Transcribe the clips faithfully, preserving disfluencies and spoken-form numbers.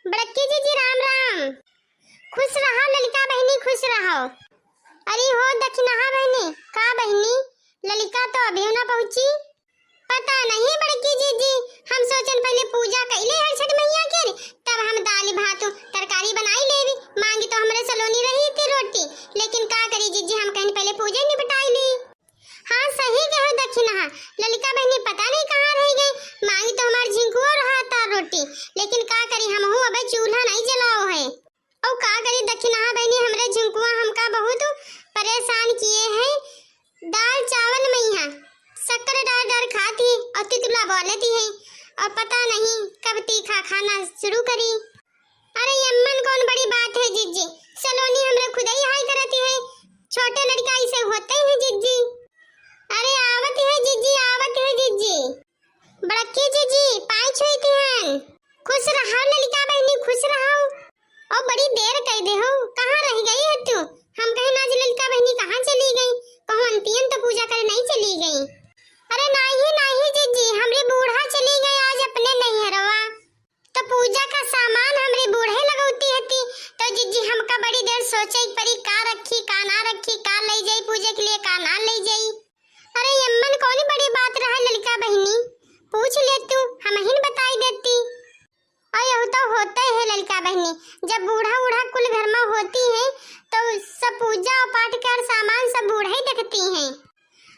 बड़की जिज्जी राम राम। खुश रहो ललिका बहिनी, खुश रहो। अरे हो दखिनहा बहिनी, का बहिनी, ललिका तो अभी ना पहुँची? पता नहीं बड़की जिज्जी, हम सोचन पहिले पूजा कइले हर छठ मैया के, तब हम दाल भात तरकारी बनाई लेवी। मांगी तो हमरे सलोनी रही थी रोटी, लेकिन का करी जिज्जी, हम कहिन पहिले पूजा निपटाई ली। हाँ सही कहो दखिनहा, ललिका बहिनी पता नहीं कहाँ रह गई। मांगी तो हमार झिंकुओ रहा था रोटी, लेकिन का करी हमहू अबे चूल्हा नहीं जलाओ है। और का करी दखिनहा बहिनी, हमरे झिंकुआ हमका बहुत परेशान किए हैं। दाल चावल में यहाँ शक्कर डार डार खाती और तितुला बोलती है, और पता नहीं कब तीखा खाना शुरू करी। अरे यम्मन कौन बड़ी बात है जिज्जी, सलोनी हमरे खुदई हाय करती है, छोटे लड़का इसे होते ही जिज्जी। अरे आवत है जिज्जी, आवत है जिज्जी। बड़की जिज्जी, पाँय छुई तिहन। खुश रहो ललिका बहिनी, खुश रहो। और बड़ी देर कइ देहो, कहाँ रह गई है तू? हम कहे ना आज ललिका बहिनी कहाँ चली गई, कहूँ अंतियन तो पूजा करे नहीं चली गई। अरे नाही नाही जिज्जी, हमरी बूढ़ा चली गई आज अपने नैहरवा, तो पूजा का सामान हमरी बूढ़े लगौती हती, तो जिज्जी हमका बड़ी देर सोचे के पड़ी का रखी का ना रखी, का लई जाई पूजे के लिए का ना लई जाई। अरे यम्मन कौन बड़ी बात रहा ललिका बहिनी, पूछ ले तू, हमहिन बताई देती। और यह तो होते है ललिका बहिनी, जब बूढ़ा बूढ़ा कुल घर में होती है तो सब पूजा और पाठ के और सामान सब बूढ़ा ही देखती हैं।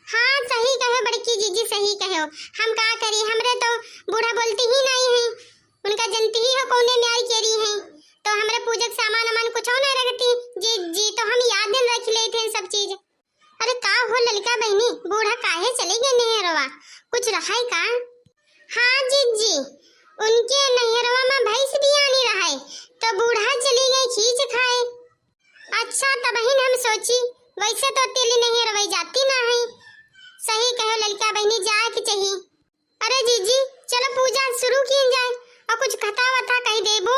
हाँ सही कहो बड़की जिज्जी, सही कहो, हम का करी, हमरे तो बूढ़ा बोलती ही नहीं है, उनका जनती ही हो कौने न्याय केरी है, तो हमरे पूजक सामान अमान कुछ नहीं रखती जिज्जी, तो हम याद दिन रख लेते हैं सब चीज। अरे का हो ललिका बहिनी, बूढ़ा काहे चले गए नैहरवा, कुछ रहा है का? हाँ जिज्जी, उनके नैहरवा में भैंस बियानी रहे, तो बूढ़ा चली गई खींच खाए। अच्छा तबहिन हम सोची, वैसे तो तेली नैहरवा जाती ना है। सही कहो ललिका बहिनी, जाए के चाहिए। अरे जिज्जी, चलो पूजा शुरू की जाए और कुछ कथा वथा कही देबू।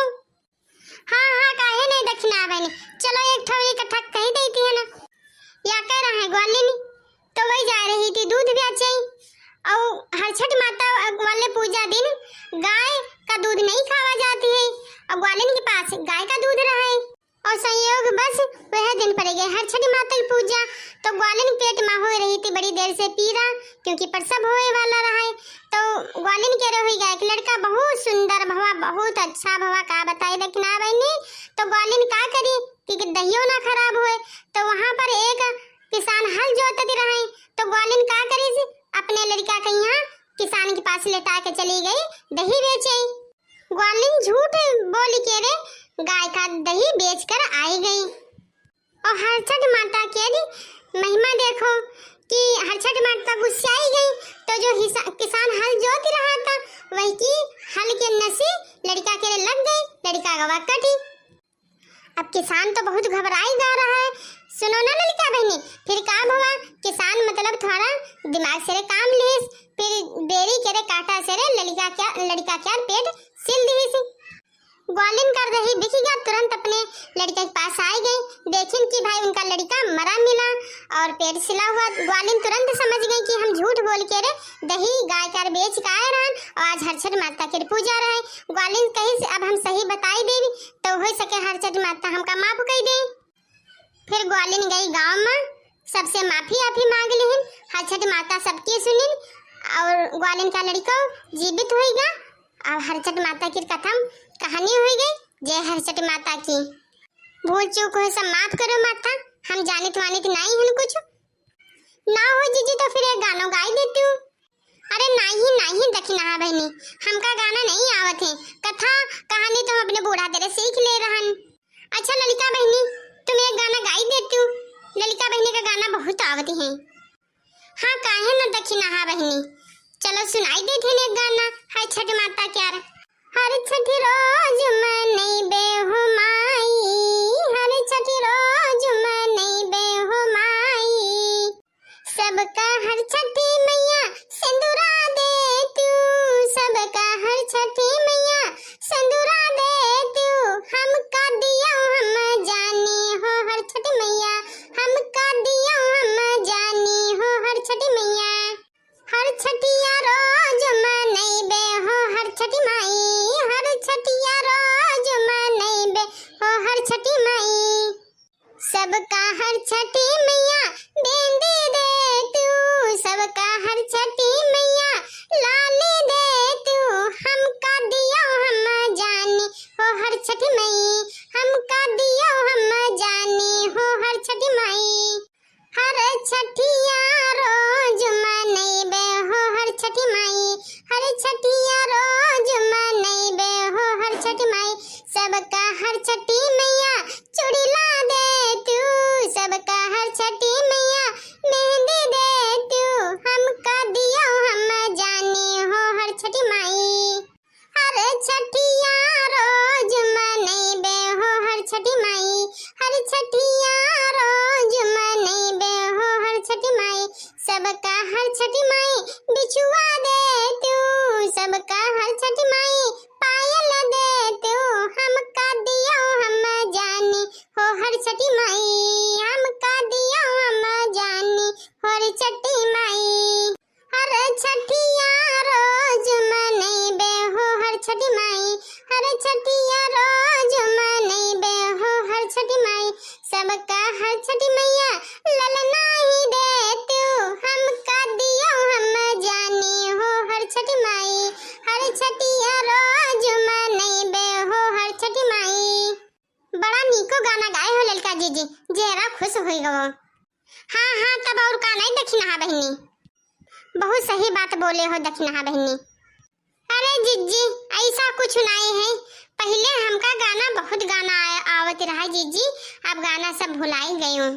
हाँ हाँ, काहे नहीं दखिनहा बहिनी, चलो एक ठौरी कथा कही देती है ना। या कह रहा है ग्वालिनी, तो वही जा रही थी दूध बेचे, और हर छठ माता वाले पूजा दिन गाय का दूध नहीं खावा जाती है, और ग्वालिन के पास गाय का दूध रहे, और संयोग बस वह दिन पड़ गए हर छठ माता की पूजा, तो ग्वालिन पेट में हो रही थी बड़ी देर से पीरा, क्योंकि प्रसव होए वाला रहा है। तो ग्वालिन के रहे हुई गाय के लड़का बहुत सुंदर भवा, बहुत अच्छा भवा, का बताई दखिनहा बहिनी। तो ग्वालिन का करी कि, कि दहियो ना खराब होए, तो वहाँ पर एक किसान हल जोतत रहे, तो ग्वालिन का करी, अपने लड़का के यहाँ किसान के पास लेटा के चली गई दही बेचे। ग्वालिन झूठ बोल के रे गाय का दही बेच कर आई गई। और हर छठ माता के रे महिमा देखो कि हर छठ माता गुस्साई गई, तो जो हिसा-, किसान हल जोत रहा था, वही की हल के नसी लड़का के रे लग गई, लड़का गवा कटी। अब किसान तो बहुत घबराई जा रहा है। सुनो ना ललिका बहिनी, फिर का भवा, किसान मतलब थोड़ा दिमाग से रे काम लिहिस, फिर बेरी के रे काटा से रे ललिका क्या, लड़का क्या पेट सिल दिहिस। ग्वालिन कर दही बिक गया, तुरंत अपने लड़के के पास आ गई, देखिन कि भाई उनका लड़का मरा मिला और पेट सिला हुआ। ग्वालिन तुरंत समझ गई कि हम झूठ बोल के रे दही गाय का बेच के आए रहन और आज हर छठ माता के पूजा रहे। ग्वालिन कही से अब हम सही बताई देवी, तो हो सके हर छठ माता हमका माफ कई दे। फिर ग्वालिन गई गांव में, सबसे माफी आफी मांग लिहिन। हर छठ माता सबके सुनिन और ग्वालिन का लड़को जीवित होइगा। और हर छठ माता की कथम कहानी होई गई। जय हर छठ माता की। भूल चूक होए सब माफ करो माता, हम जानित वानित नाई हन कुछ। ना हो जीजी तो फिर एक गानो गाई देती हूँ। अरे नाही नाही दखिनहा बहिनी, हमका गाना नहीं आवत है, कथा कहानी तो हम अपने बूढ़ा तेरे सीख ले रहन। अच्छा ललिका बहिनी, तुम एक गाना गाई देती हूँ, ललिका बहिनी का गाना बहुत आवत है। हाँ काहे न दखिनहा बहिनी, चलो सुनाई देती हूँ एक गाना, हाय छठ माता क्यार। हर छठ रोज मनैबे हो माई, हर छठ रोज मनैबे हो माई, सबका हर छठी मैया सिंदूरा दे तू, सबका हर छठी मैया सिंदूरा दे तू, हमका दियो हम जानी हो हर छठ मैया, हमका दियो हम जानी हो हर छठ मैया। हर छठिया रोज मनैबे हो हर छठी माई, हर छठिया छठी मैया बेंदी दे तू, सबका हर छठी मैया लाली दे तू, हमका दियो हम जानी हो हर छठी माई, हमका दियो हम जानी हो हर छठी माई। हर छठिया रोज मनैबे हो हर छठी माई, हर छठिया रोज मनैबे हो हर छठी माई। सबका हर छठी मैया चूड़ी ला दे तू, सबका हर छठी मैया मेहंदी दे तू, हमका दियो हम जानी हो हर छठी माई। हर छठिया रोज मनैबे हो हर छठी माई, हर छठिया रोज मनैबे हो हर छठी माई। सबका हर छठी माई बिछुआ दे तू, सबका हर छठी माई पायल दे तू, हमका दियो हम जानी हो हर छठी माई, हमका दियो हम जानी हो हर छठी माई। हर छठिया रोज मनैबे हो हर छठी माई, हर छठिया रोज मनैबे हो हर छठी माई। सबका हर छठी मैया ललना ही दे तू, हमका दियो हम जानी हो हर छठी माई, हर छठिया रोज मनैबे हो हर छठी माई। बड़ा नीको गाना गाए हो ललका जीजी, जेहरा खुश होइ गवो। हाँ हाँ, तब और का नाई दखिनहा बहिनी, बहुत सही बात बोले हो दखिनहा बहिनी। अरे जीजी, ऐसा कुछ नाई है, पहिले हमका गाना बहुत गाना आय-, आवत रहा जीजी, अब गाना सब भुलाई गयो।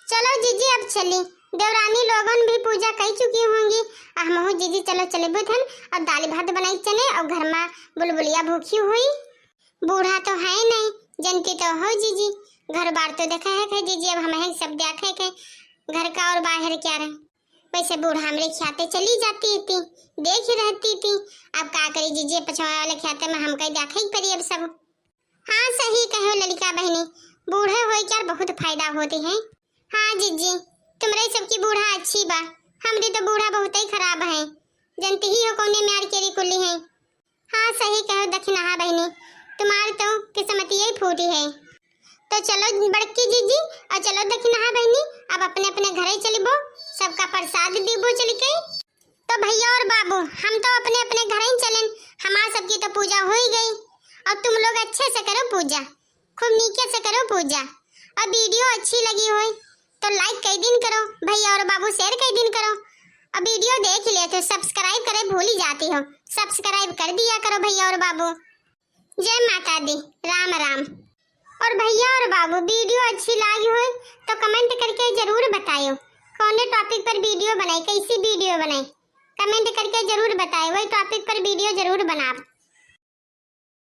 चलो जीजी, अब चली, देवरानी लोगन भी पूजा कई चुकी होंगी, आ हमहू जीजी चलो चले बुधन, और दाल भात बनाई चने, और घर मा बुलबुलिया भूखी हुई। बूढ़ा तो है नहीं, जनती तो हो जीजी, घर बार तो देखा है, है जीजी, अब हम हैं सब देखा है, घर का और बाहर क्या रहे। वैसे बूढ़ा हमरे ख्याते चली जाती थी, देखी रहती थी। अब का करी जीजी, पछवा वाले ख्याते मा हमका देखा ही परी अब सब। हाँ सही कहो ललिका बहिनी, बूढ़े होए क्या बहुत फायदा होते हैं। हाँ जीजी, तुमरे सबकी बूढ़ा अच्छी बा, हमरी तो बूढ़ा बहुत ही खराब है, जनती ही हो कौने म्यार केरी कुली है। हाँ सही कहो दखिनहा बहिनी, तुम्हारी तो किस्मतिये फूटी है। तो चलो बड़की जीजी, और चलो दखिनहा बहिनी, अब अपने अपने घरे चलिबो, सबका प्रसाद दीबो चल के। तो भैया और बाबू, हम तो अपने अपने घरे ही चलेन, हमार सबकी तो पूजा हो ही गई, और तुम लोग अच्छे से करो पूजा, खूब नीके से करो पूजा। और वीडियो अच्छी लगी होई तो लाइक कई दिन करो भैया और बाबू, शेयर कई दिन करो। और वीडियो देख ले तो सब्सक्राइब करे भूली जाती हो, सब्सक्राइब कर दिया करो भैया और बाबू। जय माता दी, राम राम। और भैया और बाबू, वीडियो अच्छी लागी होई तो कमेंट करके जरूर बतायो, कौने टॉपिक पर वीडियो बनाई, कैसी वीडियो बनाई, कमेंट करके जरूर बतायो, वही टॉपिक पर वीडियो जरूर बनाब।